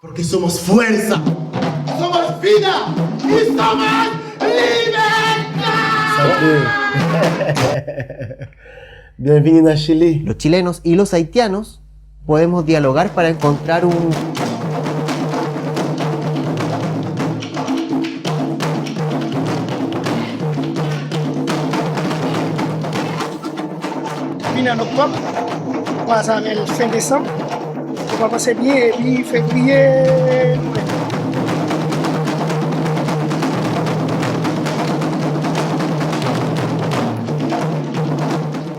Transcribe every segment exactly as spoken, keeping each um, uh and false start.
Porque somos fuerza, somos vida y somos libertad. Santé. Byenvini nan Chili. Los chilenos y los haitianos podemos dialogar para encontrar un Vin an oktòb, kwaze avè l fen desanm. Ou pa panse byen, epi fevriye, nou wè.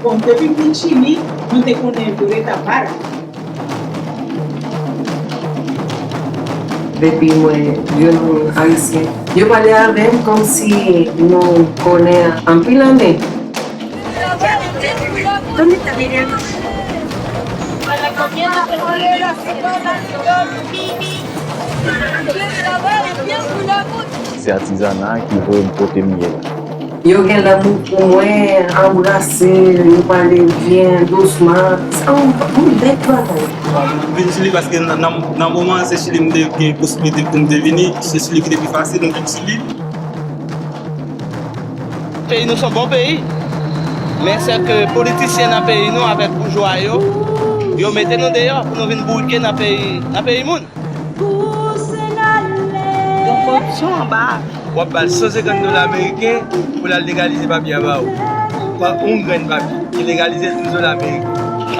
Bon, depi m vin Chili, mwen te konnen Greta Parra. Depi m wè youn moun ayisyen, yo pale avè m kòmsi nou konnen anpil ane. Se atizana ki voye m kote m ye la. Yo gen lanmou pou mwen, anbrase, yo pale byen, dousman. Se yon, yon bèl bagay. M vin Chili paske nan, nan, nan moman an, se Chili m te gen posiblite pou m te vini. Se Chili ki te pi fasil, m vin Chili. Peyi nou se yon bon peyi. Men se ke politisyen nan peyi nou avèk boujwa yo, yo mete nou deyò pou nou vin bourike nan peyi, nan peyi moun. Gen koripsyon anba. W ap ba l san senkant dola ameriken pou l al legalize papye a ba ou. Pa yon grenn papye. Li legalize douz dola ameriken.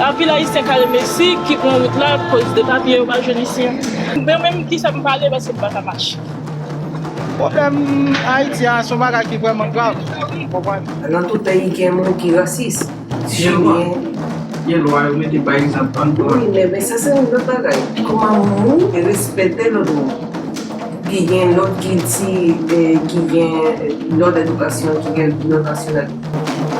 Anpil Ayisyen kale Mesi ki pran wout la akoz de papye yo pa jwenn isi an. Mwen menm ki sa m pale paske m pa ka mache. Pwoblèm Ayiti a se yon bagay ki vrèman grav. Ou konprann? Nan tout peyi gen moun ki rasis. Gen lwa. Gen lwa yo mete pa egzanp ann pran. Wi, men, men sa se yon lòt bagay. Kòman moun respekte lòt moun? Ki gen lòt kilti, eh, ki gen lòt edikasyon, ki gen lòt nasyonalite.